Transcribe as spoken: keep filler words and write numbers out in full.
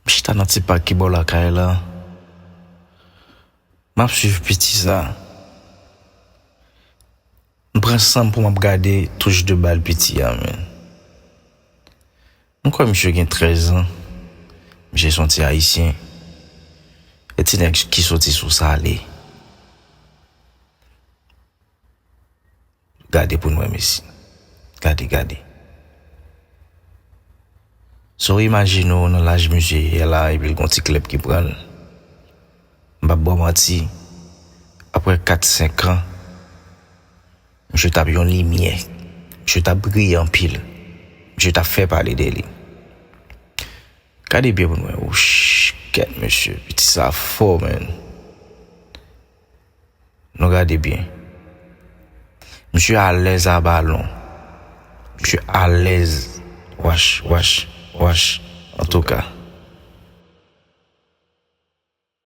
M chita nan ti pak ki bò lakay la. M ap swiv piti sa. M pran san m pou m ap gade touch de bal piti a, men. M kwè misye gen trèz an. Misye se yon ti ayisyen. E ti nèg ki soti sou Sale. Gade pou n wè, mesye. Gade, gade. Si w imajine w nan laj misye ye la, epi l gon ti klèb ki pran l, m p ap ba w manti, apre kat, senk an, misye t ap yon limyè. Misye t ap briye anpil. Misye t ap fè pale de li. Gade byen pou n wè. Ouch, kèt, mesye. Piti sa fò, men. Nou gade byen. Misye alèz a balon. Misye alèz. Wach, wach, wach. Antouka,